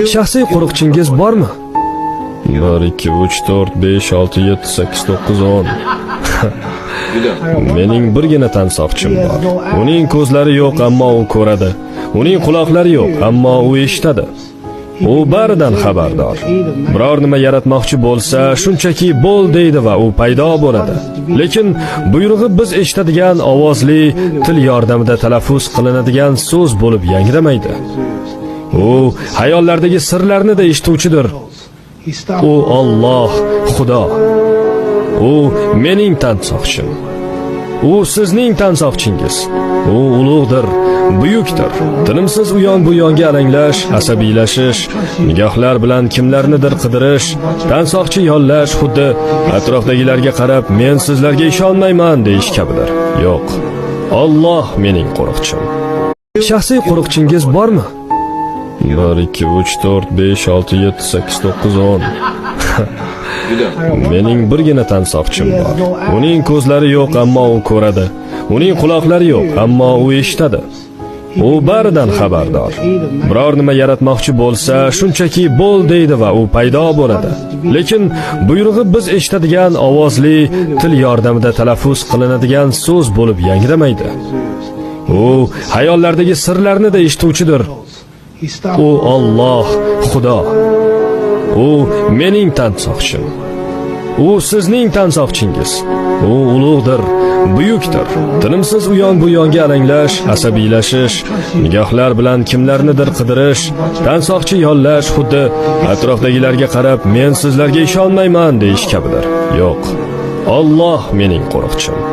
Shaxsiy qo'riqchingiz bormi? 1 2 3 4 5 6 7 8 9 10. Mening birgina tansoqchim bor. Uning ko'zlari yo'q, ammo u ko'radi. Uning quloqlari yo'q, ammo u eshitadi. U baridan xabardor. Biror nima yaratmoqchi bo'lsa, shunchaki bo'l deydi va u paydo bo'ladi. Lekin buyrug'i biz eshitadigan ovozli til yordamida talaffuz qilinadigan so'z bo'lib yangramaydi. U hayollardagi sirlarni da eshituvchidir. U Alloh, Xudo. U mening tansoqchim. U sizning tansoqchingiz. U ulug'dir, buyukdir. Tinimsiz u yon bu yonga alanglash, asabiylashish, nigohlar bilan kimlarnidir qidirish, tansoqchi yollash xuddi atrofdagilarga qarab men sizlarga ishonmayman deyish kabidir. Yo'q. Alloh mening qo'riqchim. Shaxsiy qo'riqchingiz bormi? 1 2 3 4 5 6 7 8 9 10. Mening birgina tansoqchim bor. Uning ko'zlari yo'q, ammo u ko'radi. Uning quloqlari yo'q, ammo u eshitadi. U baridan xabardor. Biror nima yaratmoqchi bo'lsa, shunchaki bo'l deydi va u paydo bo'ladi. Lekin buyrug'i biz eshitadigan ovozli til yordamida talaffuz qilinadigan so'z bo'lib yangramaydi. U hayollardagi sirlarni da eshituvchidir. U Alloh, Xudo. U mening tansoqchim. U sizning tansoqchingiz. U ulug'dir, buyukdir. Tinimsiz u yon bu yonga alanglash, asabiylashish, nigohlar bilan kimlarnidir qidirish, tansoqchi yollash xuddi atrofdagilarga qarab men sizlarga ishonmayman deyish kabidir. Yo'q. Alloh mening qo'riqchim.